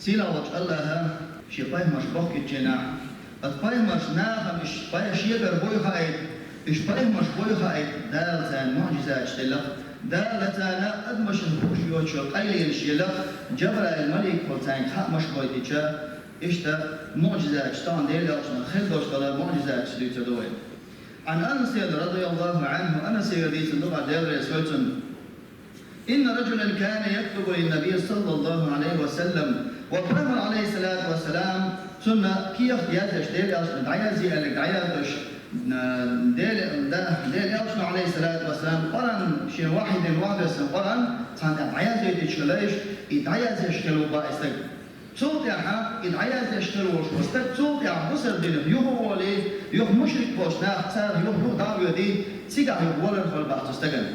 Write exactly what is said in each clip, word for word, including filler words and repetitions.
Сийлахь волчу АллахӀа шен пайхамарш бохкуьйтучу хенахь, оцу пайхамарш нахана уьш пай-, шегара буй хаийта, уьш пайхамарш буй хаийта, Дала царна муӀжизаташ делла, Дала царна адамашна хууш йоцуш йолу къайленаш елла, Джабраил маликехула царна хаамаш гойтуьйтуш, иштта муӀжизаташ, тахана Делан элчанах хир долуш долу муӀжизаташ дуьйцур ду вай. Ӏан Анасин радияллаху Ӏанху, Анасера дийцина ду-кх, Дела реза хуьлда цунна. Инна раджулан кана яктубу линнабий саллаллаху Ӏалайхи ва саллам. Ва пайхамар, Ӏалайхиссалату вассалам, цунна кехат яздеш, Делан элчано дӀаязъе аьлларг дӀаяздеш, а, Дела, да, Делан элчано, Ӏалайхиссалату вассалам, Къуръан шен вахьйина, вахьйина Къуръан царна тӀехь дӀаяздеш хилла, и дӀаяздеш хилла ву боху и стаг. Цул тӀаьхьа и дӀаяздеш хилла волуш волу стаг, цул тӀаьхьа бусалба динах юха а волий, юха мушрик болчу нахах царах юха, юха дӀа а воьдий, цигахь юха валар хилла боху цу стагана.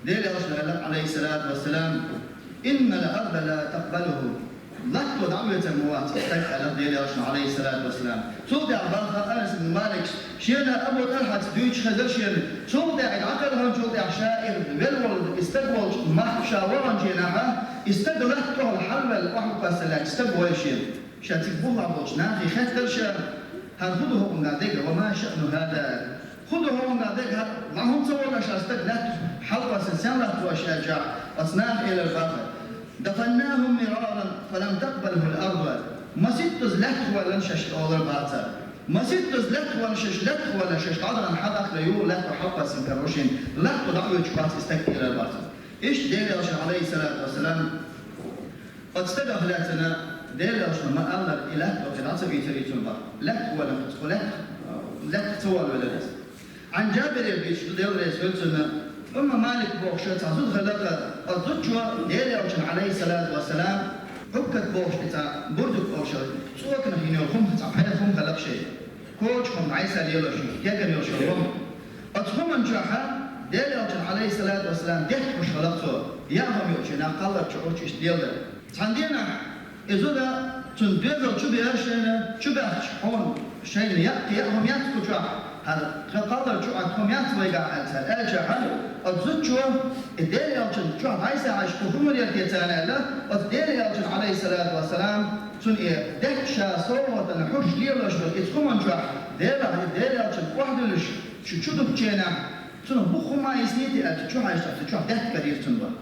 Делан элчано аьлла, Ӏалайхиссалату вассалам: «Иннал арда ла такъбалуху». Латто дӀа а оьцур ма вац и стаг, аьлла Делан элчано, Ӏалайхиссалату вассалам. Цул тӀаьхьа боху Анас ибн Малика, шена Абу ТӀалхьас дуьйцуш хезара шена, цул тӀаьхьа и дӀакхелхинчул тӀаьхьа ша и велла волу, и стаг волчу махка ша ваханчу хенахь, и стаг латта тӀехула хьалаваьлла охьакхоьссина лаьтташ стаг вайра шена. Ша цига бухахь болчу нахе хаьттира ша: «ХӀара хӀун ду хӀокхуьнгахь дерг, ва ма шаъну хӀаза?» «ХӀун ду хӀокхуьнгахь дерг, хӀара ма хӀунда ца вахана аша стаг лаьттах хьалакхоьссина, сен латта ву аша?» аьлчахь, оцу наха элира боху: «Дафаннахум мираран, фалам такъбалхул арду». Масийттаза лаьттах ваьлла шаьш, олура боху цара. Масийттаза лаьттах ваьлла шаьш, лаьттах ваьлла шаьш, дӀадахана хьадахка юха лаьтто хьалакхоьссина карош шена, латто дӀа а оьцуш вац и стаг, элира боху цара. Иштта Делан элчано, Ӏалайхиссалату вассалам, оцу стагах лаьцна Делан элчано ма-аллара, и латто кхин дӀа ца оьцура цунна боху. Лаьттах ваьлла, кху лаьттах, лаьттах ца волавелира иза. Ӏан Джабира дуьйцуш ду, Дела реза хуьлда цунна, Умма Малик бохуш цхьа зуда хилла-кх, оцу зудчо Делан элчанна, Ӏалайхиссалату вассалам, Ӏуккат бохуш и цхьа бурдук олуш, цӀоканах йина йолу хӀума, цхьа пхьегӀа хӀума хилла-кх шен. Кочахь хӀума дӀасалелош, кеган йолуш йолу хӀума. Оцу хӀуманна чохь Делан элчанна, Ӏалайхиссалату вассалам, дехкаш хилла-кх цо, яа хӀума йолчу нах кхаллар чу Ӏуьрчу иштта леладар. Цхьана дийнахь иза зуда цунна доьзал чу беара шена, чу баьхча хьуна шайна яа, яа хӀума яц кху чохь, хӀара тхан кхаллар чу Ӏа хӀума яц вайгахь аьлла цара аьлчахь, оцу зудчо, и Делан элчанна чохь дӀасахьаьжча кху хӀума яра те царна аьлла, оцу Делан элчанна, Ӏалайхиссалату вассалам, цунна и дехкаш ша совгӀатана хьуш лелош долу иза хӀуманна чохь, Делан, и Делан элчанна охьадуьллуш, шу чу дуккхучу хенахь, цунах бухахь хӀума йисний те аьлча, чу хьаьжча, цу чохь дехкар йира цунна боху.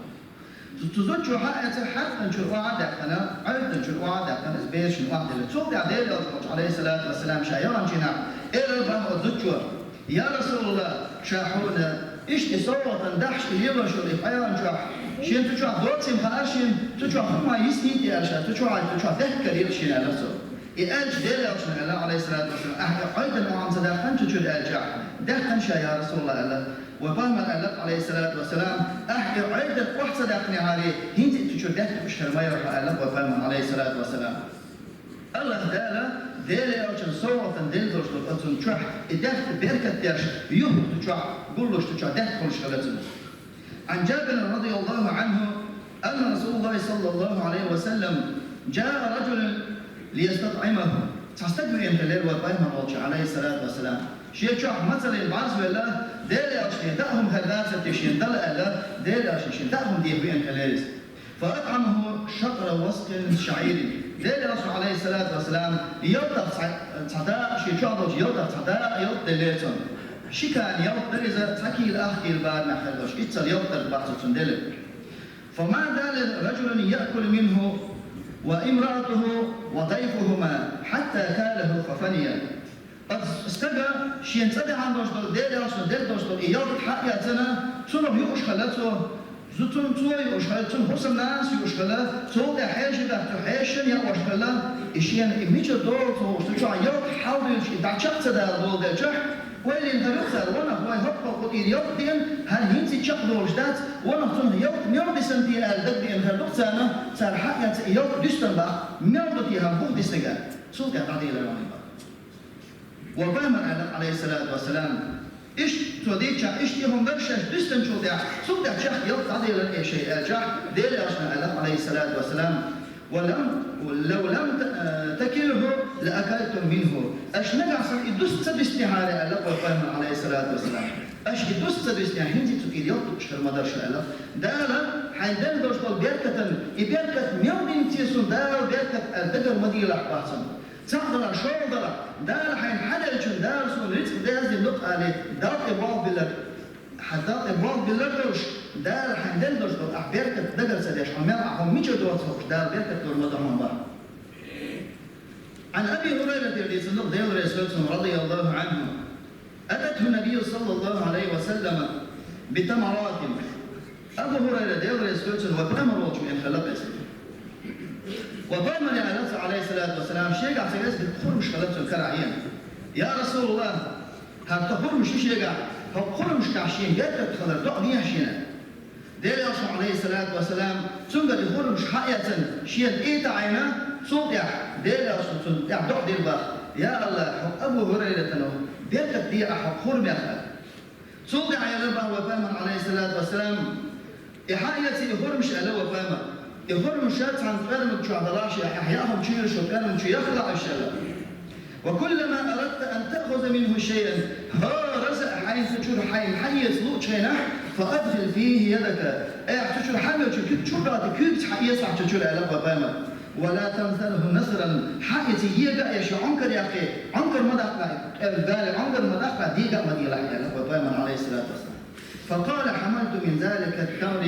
Цу, цу зудчо хьаэцира хьаьркъанчуьра охьа а даьккхина, Ӏоьртанчуьра охьа а даьккхина, иза берашна охьадиллира. Цул тӀаьхьа Делан элча волчу, Ӏалайхиссалату вассалам, ша яханчу хенахь, элира боху оцу зудчо: «Я РасулаллахӀ, ша хьуна иштта совгӀатана дахьаш и лелош йолу и пхьегӀан чохь, шена цу чохь доцийла хаьара шена, цу чохь хӀума йисний те аьлла ша, цу чохь, цу чохь дехкар йира шена», аьлла цо. И аьлча Делан элчано аьлла, Ӏалайхиссалату вассалам: «Ахь и Ӏоьртана охьа ца даьккхина цу чуьра?» аьлчахь, «Даьккхина ша, я РасулаллахӀ», аьлла. Вайн пайхамара аьлла, Ӏалайхиссалату вассалам: «Ахь и Ӏоьртана охьа ца даьккхинехьара, хӀинца а цу чуьра дехкаш хир ма яра хьо», аьлла вайн пайхамара, Ӏалайхиссалату вассалам. АллахӀ Дала Делан элчанна совгӀатана делла долуш долу оцу чохь и дехка беркат деш, юха цу чохь гуллуш, цу чохь дехка хуьлуш хилла цунна. Ӏан Джабир радияллаху Ӏанху, анна РасулаллахӀ саллаллаху Ӏалайхи ва саллам джаа раджулун лиястатӀӀимаху. Цхьа стаг веана хиллера вайн пайхамар волчу, Ӏалайхиссалату вассалам. Шен чохь мацаллина бӀаьрзавелла, Делан элчане даа хӀума хир дацара те шена дала аьлла, Делан элчане шена даа хӀума деха веана хиллера иза. ФатӀӀамаху шатӀра васкъин шаӀирин. Делан элчано, Ӏалайхиссалату вассалам, ялтах цхьа, цхьа дакъа, шен чохь долчу ялтах цхьа дакъа ялта деллера цунна. Ши кана ялта дара иза, цхьа кийла ах кийла барамехь хир долуш, иццал ялта дара боху цо цунна делларг. Фама зала раджулун яъкулу минху ва имраатуху ва дайфухума хьатта калаху фафания. Оцу стага шена цӀа даьхьна долуш долу, Делан элчано делла долуш долу и ялта хьаэцна, цунах юуш хилла цо, зу-, цунна цо юуш хилла, цуьнан хӀусамнанас юуш хилла, цул тӀаьхьа хьеший баьхна, цу хьешашна яош хилла, и шена и мичара долу ца хууш, цу чохь ялта хьалдуьйлуш, и дӀачекх ца дала доладелчахь, ойла йина хир ю-кх цара, ванах, вай хӀокху кху тӀера ялта деана, хӀара хӀинца а чекхдолуш дац, ванах, цунах ялта мел дисина те аьлла дагадеана хир ду-кх царна, цара хьаэцна и ялта дуьстина боху, мел ду те хӀара бух диснарг аьлла. Цул тӀаьхьа дӀаделира вайн боху. Вайн пайхамара аьлла, Ӏалайхиссалату вассалам, иштта цо дийцича, иштта и хӀума дара шаьш дуьстинчул тӀаьхьа, цул тӀаьхьа чекх ялта дӀаделира и шайн аьлчахь, Делан элчано аьлла, Ӏалайхиссалату вассалам: «Ва лам, лав лам та-, такилху ла акалтум минху». Аша нагахь санна и дуста ца дуьстинехьара аьлла вайн пайхамара, Ӏалайхиссалату вассалам. Аша и дуста ца дуьстинехь, хӀинца а цу тӀера ялта юуш хир ма дара шу аьлла. Дала хьайна делла долуш долу беркатан, и беркат мел динце суна Дала беркат аьлла дагар ма делахь боху цунна. Цхьаъ делахь, шолгӀа делахь, Дала хьайна хьаделлачун Дала суна рицкъ даздина ду-кх алий, Далла тӀе болх биллар, хьан Далла тӀе болх биллар долуш, Дала хьайна делла долуш долу ахь беркат дагар ца деш, хьо мел ахь хӀума мичара доцург Дала беркат лур ма ду хьуна боху. عن أبي هريرة رضي الله عنه أتته النبي صلى الله عليه وسلم بتمرات. Абу Хурайра, Дела реза хуьлда цунна, вай Пайхамар волчу веана хилла иза. Вай Пайхамаре аьлла цо, Ӏалайхиссалату вассалам, шегахь ца веза хурмаш хилла цуьнан карахь еана. Я Расулаллах, хӀара тхан хурмаш ю шегахь, хӀокху хурмашкахь шена беркат хилар доӀа дехьа шена. Делан Элчано, Ӏалайхиссалату вассалам, цуьнгара и хурмаш хьаэцна, шена тӀе а таӀийна, цул тӀаьхьа Делан Элчано цунна тӀехь доӀа дира боху: «Я АллахӀ, хӀокху Абу Хурайратана беркат де ахь хӀокху хурмех». Цул тӀаьхьа элира боху вай Пайхамар, Ӏалайхиссалату вассалам, и хьаэца и хурмаш, аьлла вай Пайхамар. И хурмаш цхьана къермаг чохь далахь шен, ахь яа хӀума чуьйра шу къермаг чу яхалахь уьш, аьлла. «وكلما أردت أن تأخذ منه شيئا», хӀоразза а хьайна цу чуьра хьайна хьаэца луучу хенахь, «فأدخل فيه يدك», айхьа цу чуьра хьан йолчу куьг чу а доьттий, куьйгаца хьаэцахь цу чуьра, аьлла вай Пайхамар. «ولا تنثره نثرا», хьан иза ега а еш, Ӏункар яккхий, Ӏункар ма даккха, Дала Ӏункар ма даккха, дега а ма делахь, аьлла вай Пайхамар, Ӏалайхиссалату вассалам. «فقال: حملت من ذلك التمر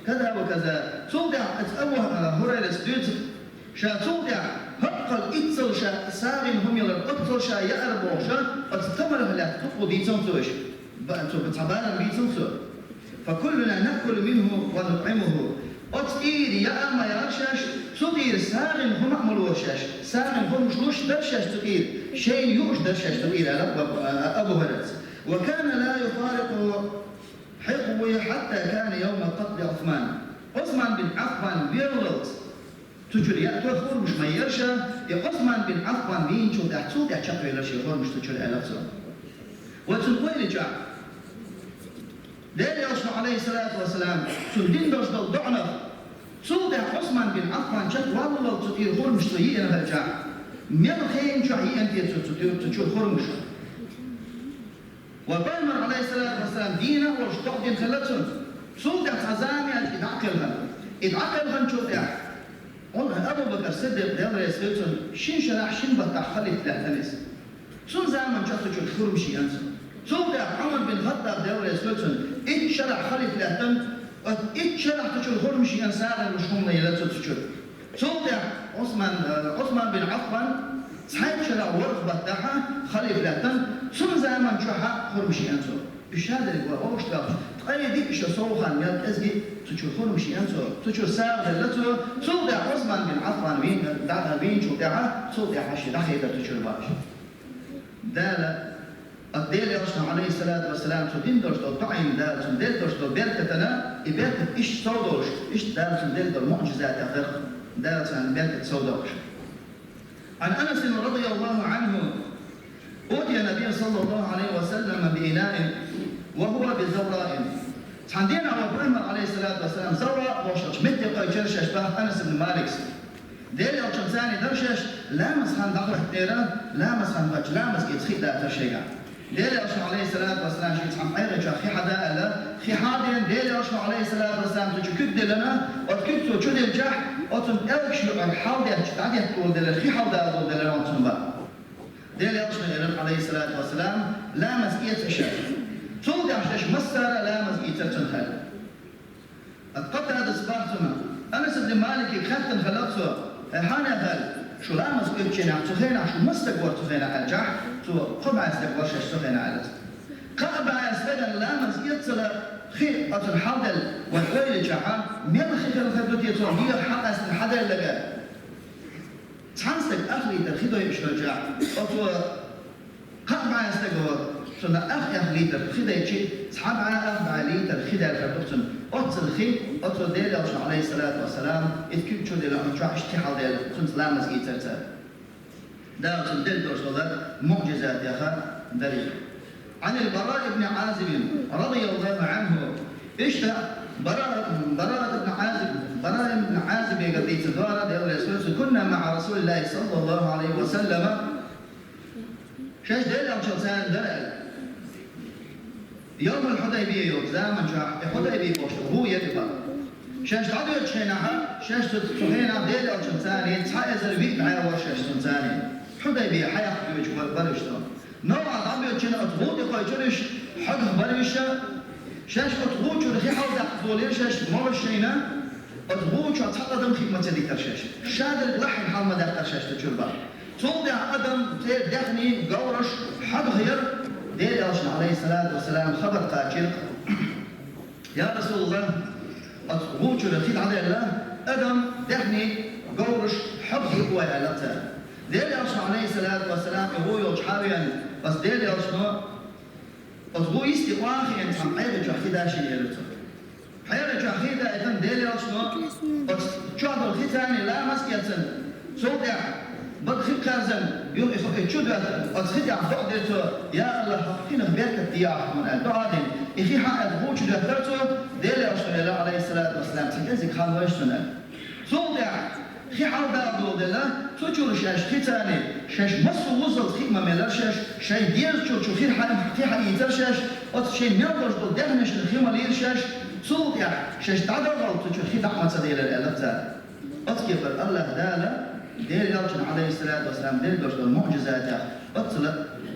كذا وكذا». Цул тӀаьхьа иза Абу Хурайрас дуьйцу, ша цул тӀаьхьа хӀокхул иццал ша сагӀина хӀума ялар, оццул ша яар бохуш, оцу тамарах лаьцна дуккха дийцина цо уьш. Ба-, цо цхьа барам бийцина цо. «فكلنا نأكل منه ونطعمه». Оцу тӀера яа а ма яра шаьш, цу тӀера сагӀина хӀума а ма лора шаьш, сагӀина хӀумаш луш дара шаьш цу тӀера, шайна юуш дара шаьш цу тӀера, аьлла Абу Хурайрас. «وكان لا يفارق حقوي حتى كان يوم قتل عثمان». Ӏусман бин Ӏаффан веллалц цу чуьра яа хурмаш ма яра ша, и Ӏусман бин Ӏаффан вийначул тӀаьхьа, цул тӀаьхьа чекхвелира шен хурмаш цу чуьра, аьлла цо. Вай цунна ойла йича, Делан Элчано, Ӏалайхиссалату вассалам, цунна дина долуш долу доӀанах, цул тӀаьхьа Ӏусман бин Ӏаффан чекхваллалц цу тӀера хурмаш цо йиъна хилча, мел хенан чохь йиъна те цо цу тӀе-, цу чуьра хурмаш? Вай Пайхамар, Ӏалайхиссалату вассалам, дийна а волуш, доӀа дина хилла цунна. Цул тӀаьхьа цхьа зама яьлча и дӀакхелхина. И дӀакхелхинчул тӀаьхьа Абу Бакр Сиддикъ, Дела реза хуьлда цунна, шина шарахь шина баттахь халифа лаьттина иза. Цуьнан заманчохь цу чуьра хурмаш йиъна цо. Цул тӀаьхьа Ӏумар бин ХаттӀаб, Дела реза хуьлда цунна, итт шарахь халифа лаьттина, оцу итт шарахь цу чуьра хурмаш йиъна, сагӀина луш хӀума ма елира цо цу чуьра. Цул тӀаьхьа Ӏусман, э, Ӏусман бин Ӏаффан цхьайтта шарахь ворхӀ баттахь халифа лаьттина, цуьнан заманчохь хурмаш йиъна цо. Уьш шадерг ван вовшах даьлча, ткъе диъ шо сов хан мел кӀезиг цу чуьра хурмаш йиъна цо, цу чуьра сагӀа делла цо, цул тӀаьхьа Ӏусман бин Ӏаффан вийна, дӀа-, вийначул тӀаьхьа, цул тӀаьхьа шен дӀахедара цу чуьра бахаш. Дала, ат Делан Элчано, Ӏалайхиссалату вассалам, цо дина долуш долу доӀанна Дала цунна делла долуш долу беркатана, и беркат иштта сов долуш, иштта Дала цунна делла долу муӀжизатех дара Дала царна беркат сов долуш. عن أنس رضي الله عنه: أوتي النبي صلى الله عليه وسلم بإناء وهو بزوراء. Цхьана дийнахь вай Пайхамар, Ӏалайхиссалату вассалам, Завра бохучу метте кхоьссира шаьш боху Анас ибн Малика. Делан Элчанна царна дара шаьш, ламаз хан дӀахӀоьттинера, ламаз хан баьлча, ламаз эца хи дацара шайгахь. Делан Элчано, Ӏалайхиссалату вассалам, шен цхьана къайгӀачохь хи хьада аьлла, хи хьадеана, Делан Элчано, Ӏалайхиссалату вассалам, цу чу куьг диллина, оцу куьг цо чу диллчахь, оцу пӀелгаш юкъара хьал детташ, дӀадетталур делира, хи хьалдалур делира оцунна боху. Делан Элчано элира, Ӏалайхиссалату вассалам, ламаз эца аша. Цул тӀаьхьа шаьш массара а ламаз ийцира цунна аьлла. Ат Къатадас боху цунна, Анас ибн Малике хаьттина хилла цо: «Хьан, хьанех аьлла, шу ламаз оьцучу хенахь, цу хенахь шу маса стаг вара цу хенахь?» аьлчахь, цо: «Кхо бӀе стаг вара шаьш цу хенахь», аьлла. Кхаа бӀе стагана ламаз эццала хи оцунна хьалделла, вай ойла йича, мел хи хилла хир ду те цо, дегӀах хьакъаьстина хьаделларг? Цхьана стага ах литр хи дойуш хилчахь, оцо кхаа бӀе стага, цунна ах-ах литр хи дайчи, цхьа бӀе ах бӀе литр хи даьлла хир ду цунна. Оццул хи, оцо Делан Элчано, Ӏалайхиссалату вассалам, иза куьг чу диллина, оцу чохь иштта хи хьалделла, цуьнца ламаз ийцира цара. Дала цунна делла долуш долу муӀжизатех дара иза. عن البراء بن عازب رضي الله عنه. Иштта Бара, Бара ибн Ӏазиб, Бара ибн Ӏазибегара дийцина ду, Делан Элчано: «كنا مع رسول الله صلى الله عليه وسلم». Шаьш Делан Элчанца цхьаьна дара аьлла. Йовмул Хьудайбия йолчу заманчохь, и Хьудайбия бохуш гӀу яра и бара. Шаьш дӀадоьдучу хенахь, шаьш цу, цу хенахь Делан элчанца цхьа эзар виъ бӀе вара шаьш цуьнца. Хьудайбе хьаяккха доьдуш бар-, бара уьш цо. Новкъа дӀабоьдучу хенахь оцу гӀу тӀе кхоьчура уьш, хьогах бара уьш. Шаьш оцу гӀу чуьра хи хьалдаккха долийра шаьш, молуш шайна, оцу гӀу чохь цхьа адам хи а ма ца дитара шаьш. Шадерг лахьина хьал ма даьккхара шаьш цу чуьра бахьа. Цул тӀаьхьа адам, церан даьхни, говраш, хьогах яра, Делан элчанна, Ӏалайхиссалату вассалам, хабар кхачийра. Я РасулаллахӀ, оцу гӀу чуьра хи дӀадаьлла, адам, даьхни, говраш, хьогах ю вай, аьлла цара. Делан элчано, Ӏалайхиссалату вассалам, и гӀу йолчу хьавеана, оцу Делан элчано оцу гӀу йисте охьахиъна цхьана пхьегӀа чохь хи дашийна, элира цо. ПхьегӀа чохь хи даийтина Делан элчано, оцу чохь долу хи царний ламаз а эцна, цул тӀаьхьа бага хи кхаьрзина, юха и хи чу доьттина, оцу хи тӀехь доӀа дира цо: «Я АллахӀ, хӀокху хинах беркат де ахьа хьуна», аьлла, доӀа а дина. И хи хьаэцна гӀу чу доьттира цо, Делан элчано элира, Ӏалайхиссалату вассалам, цхьа кӀезиг хьал вайша цунна аьлла. Цул тӀаьхьа хи хьалдала долу делла, цу чуьра шаьш хи царний, шаьш массо а вуззалц хи а ма мелара шаьш, шайн дезачуьра чу хи хьа-, хи хьаийцара шаьш, оцу шайн мел долуш долу даьхнашна хи ма лийра шаьш, цул тӀаьхьа шаьш дӀадахалц цу чуьра хи дӀа а ма ца делира, аьлла цара. Оцу кепара АллахӀ Дала Делан элчанна, Ӏалайхиссалату вассалам, делла долуш долу муӀжизатех оццул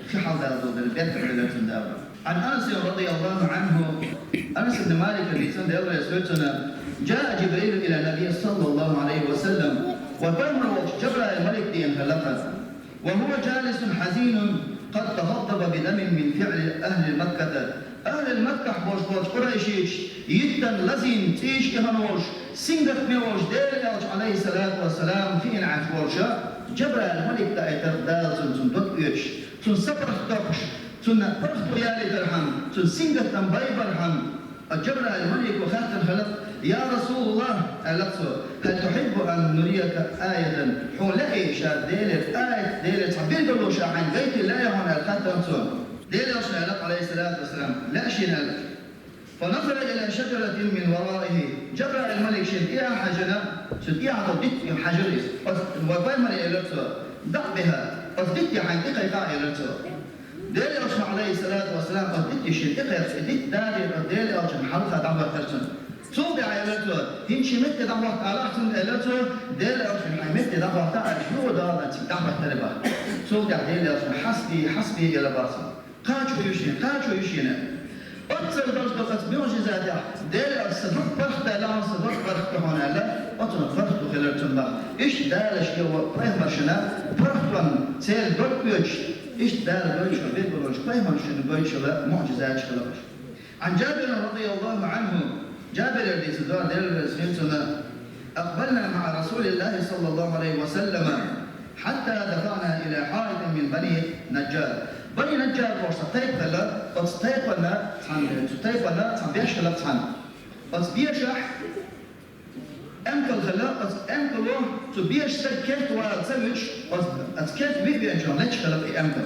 хи хьалдала долу делла беркат делира цунна Дала. عن أنس رضي الله عنه، Анас ибн Малика дийцина, Дела реза хуьлда цунна: جاء جبريل إلى النبي صلى الله عليه وسلم، вай Пайхамар волчу Джабраил малик деана хилла-кх. وهو جالس حزين قد تغضب بدم من فعل أهل مكة. Ахьлил Маккахь болуш болчу къурайшича йиттан лазийна цӀийш а хьан волуш, сингаттаме волуш Делан элча, Ӏалайхиссалату вассалам, хиъна Ӏаш волуш, Джабраил малик даийтар Дала цунна, цунна дог оьцуш, цунна сапаргӀат доккхуш, цунна паргӀато ялийтархьама, цунна сингаттам байбархьама, Джабраил малико хаьттина хилла-кх: «Я РасулаллахӀ, — аьлла-кх цо, — هل تحب أن نريك آية؟ Хьуна лаьий ша Делера аят, Делера цхьа билгало ша хьайна гайтийла лаьий хьуна?» — аьлла хаьттина цо. Делан элчано аьлла-кх, Ӏалайхиссалату вассалам: «Лаьа шена», — аьлла. فنظر إلى شجرة من ورائه. Джабраил малик шена тӀе а хьаьжна, цу тӀехьа долу дитт а хьаьжира иза. Оцу вай Пайхамаре элира цо: «دع بها, оцу дитте хьайна тӀекхайкха», — элира цо. Делан элчано, Ӏалайхиссалату вассалам, оцу дитте шена тӀекхайкхира, и дитт дадийра, оцу Делан элчанна хьалха дӀахӀоьттира цунна. Цул тӀаьхьа элира цо: «ХӀинца шен метте дӀахӀотта алахь цунна», — элира цо. Делан элчано: «Хьайн метте дӀахӀоттахь», — аьлча, юха дала цигахь дӀахӀоьттира бах. Цул тӀаьхьа Делан элчано: «Хьасби, хьасби», — элира бах цо. «Кхачо ю шена, кхачо ю шена». Оццул долуш долу оцу муӀжизатех Делан элчано: «Сан дог паргӀатдаьлла хьуна, сан дог паргӀатду хьуна», — аьлла, оцунах паргӀато хилира цунна бах. Иштта Дала шен вай Пайхамаршна паргӀатонна церан дог оьцуш, иштта Дала гойтуш хилла, билгалонаш Пайхамаршна гойтуш хилла муӀжизаташ хилла уьш. عن جابر رضي الله عنه, Джабирера дийцина дара, Дела реза хуьлда цунна: أقبلنا مع رسول الله صلى الله عليه وسلم حتى دفعنا إلى حائط من بني نجار. Бани Наджар бохуш цхьа тайпа хилла, оцу тайпана цхьана, цу тайпана цхьа беш хилла цхьана. Оцу бешахь эмкал хилла, оцу эмкало цу бешан стаг керта вала ца вуьтуш, оцу, оцу керта виъ веанчохь леташ хилла и эмкал.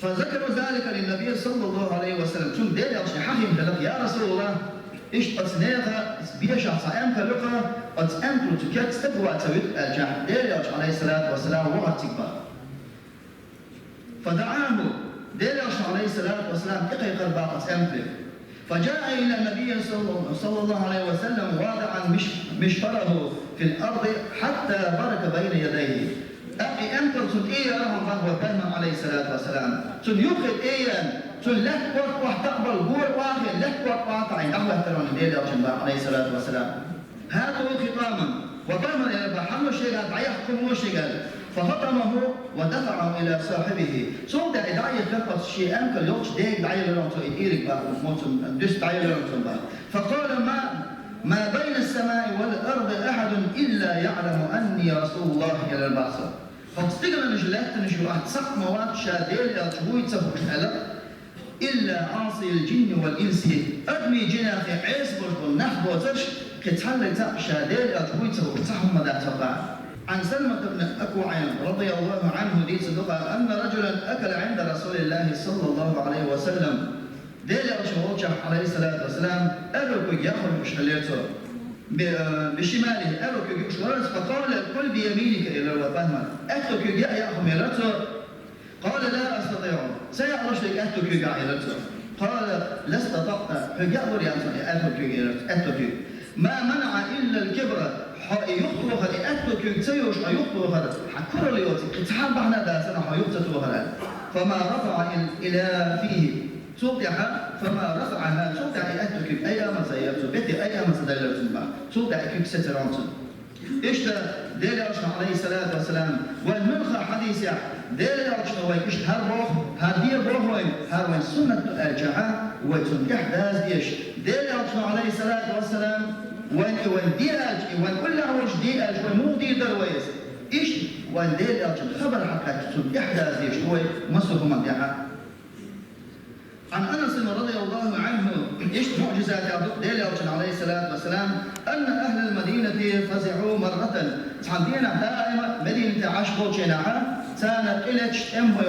فذكروا ذلك للنبي صلى الله عليه وسلم. Цунна Делан элчане хьахийна хилла-кх: «Я РасулаллахӀ, иштта оцу нехан, оцу бешахь цхьа эмкал ю-кх, оцу эмкало цу керта стаг вала ца вуьту», — аьлча, Делан элча, Ӏалайхиссалату вассалам, вахара цига бах. فدعاه, Делан элчано, Ӏалайхиссалату вассалам, тӀекхайкхира бах оцу эмкале. فجاء إلى النبي صلى، صلى الله عليه وسلم واضعا مش، مشفره في الأرض حتى برك بين يديه. ТӀаккха и эмкал цунна тӀеяра хьуна бах вай Пайхамар, Ӏалайхиссалату вассалам. Цунна юххе тӀеяьнна, цунна лаьтта корта охьатаӀабала гора охьахиъна, лаьтта корта охьатаӀийна дӀахӀоьттира хьуна Делан элчанна бах, Ӏалайхиссалату вассалам. هاتوا خطاما. Вай Пайхамар элира бах: «Хьалла шегахь дӀаяккха хӀума шега», — аьлла. فخطمه ودفعه إلى صاحبه. Цул тӀаьхьа и дӀа а яьккхина, оцу шен эмкал йолчу дега дӀаелира цо и тӀийриг бах, моцан дуьсу дӀаелира цо бах. فقال: ما، ما بين السماء والأرض أحد إلا يعلم أني رسول الله, — элира бах цо. ХӀокху стигланаш, лаьттанаш юкъахь цхьаъ ма вац ша Делан элча вуй ца хууш, аьлла. إلا عاصي الجن والإنس, адамийн, жинехь Ӏеса болуш болу нах доцурш, кхин цхьаллиг цхьаъ ша Делан элча вуй ца хууш цхьа хӀума дац хӀокхахь. عن سلمة بن الأكوع رضي الله عنه, дийцина ду-кх, أن رجلا أكل عند رسول الله صلى الله عليه وسلم. Делан элча волчохь, Ӏалайхиссалату вассалам, аьрру куьйга яа хӀума юуш хиллера цо. ب، بشماله, аьрру куьйга юуш хиллера цо. فقال: كل بيمينك, элира вай Пайхамар. Аьтту куьйга яа, яа хӀума, элира цо. قال: لا أستطيع. Ца яалуш дерг аьтту куьйга, элира цо. قال: لا استطعت. Хьоьга яа лур яц хьуна и аьрру куьйга, элира цо, аьтту куьйга. ما منع إلا الكبر. Хьо и юхатохар, и аьтту куьйга ца йолуш хьо юхатохар, хьан куралла йоцург, кхин цхьа бахьана дацара хьо юха ца тохар. فما رفع إلى فيه. Цул тӀаьхьа, فما رفعها, цул тӀаьхьа и аьтту куьйга айама ца яра цо, бетта айама ца дайра цунна бах. Цул тӀаьхьа и куьйга сецира цунна. Иштта Делан Элчано, عليه الصلاة والسلام, вайн муьлхха хьадисехь, Делан Элчано вайга иштта хӀара боху, хӀара де боху вайна, хӀара вайн суннат ду аьлчахьа, вай цунна тӀаьхьа даза дезаш. Делан Элчано, عليه الصلاة والسلام, вайна и вайн де аьлча, и вайн уллехь волуш де аьлча, вай муха дийр дара вай иза? Иштта вайн Делан Элчанан хабар хьакхаьчча, цунна тӀаьхьа даза дезаш ду вай массо а хӀуманна тӀехь. عن أنس رضي الله عنه, иштта муӀжизатех ду Делан Элчанан, عليه الصلاة والسلام, أن أهل المدينة فزعوا مرة. Цхьана дийнахь даима Мединате Ӏаш болчу хенахь, царна къилеташ тӀемахой,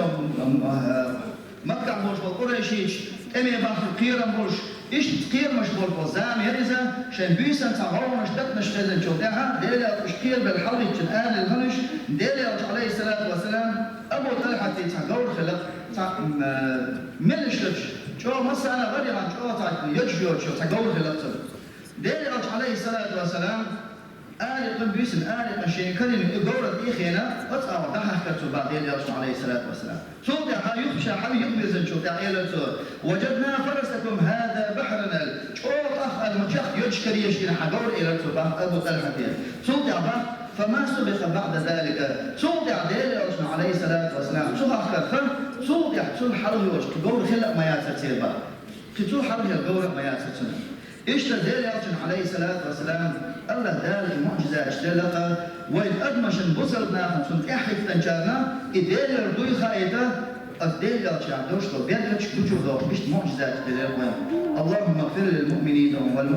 Маккахь болуш болу къурайшийташ тӀеме бахна кхерам болуш, иштта кхерамаш болуш болу зама яра иза, шайн буьйсанна цхьа гӀовгӀанаш, даканаш хезначул тӀаьхьа, Делан Элча уьш кхерабелла хьалхӀиттичун аьлла хилла хӀуманаш, Делан Элча, عليه الصلاة والسلام, Абу ТӀалхьате цхьа говр хилла, цхьа, м, а, мелаш йоцуш, чӀогӀа массарна а гӀара яхана, чӀогӀа цхьа йодаш йоцуш йолу цхьа говр хилла цуьнан. Делан Элча, عليه الصلاة والسلام, арекъан буьйсина, арекъан шен карийна и говр тӀехиъна, оцу агӀор дӀахьаьхкира цо бах Делан Элчано, عليه الصلاة والسلام. Цул тӀаьхьа юха ша хьалха юхавирзинчул тӀаьхьа элира цо: وجدنا فرسكم هذا بحرا, аьлла, чӀогӀа тӀах аьлла ма чекх йодаш карийна хьан говр, элира цо бах Абу ТӀалхьате. Цул тӀаьхьа бах: فما سبق بعد ذلك. Цул тӀаьхьа Делан Элчано, عليه الصلاة والسلام, цу хахкарх, цул тӀаьхьа цул хьалха йолуш кхин говр хилла а ма яцара церан бах. Кхин цул хьалха говр а ма яцара цуьнан. Иштта Делан Элчанан, عليه الصلاة والسلام, АллахӀ Дала и муӀжизаташ делла-кх, вайн адамашна, бусалба нахана, цунна тӀаьхьахӀиттинчарна и Делера дуй хаийта, аса Делан Элчанах долуш долу беркаташ гучудохуш, иштта муӀжизаташ делира вайна. اللهم اغفر للمؤمنين والمؤمنات.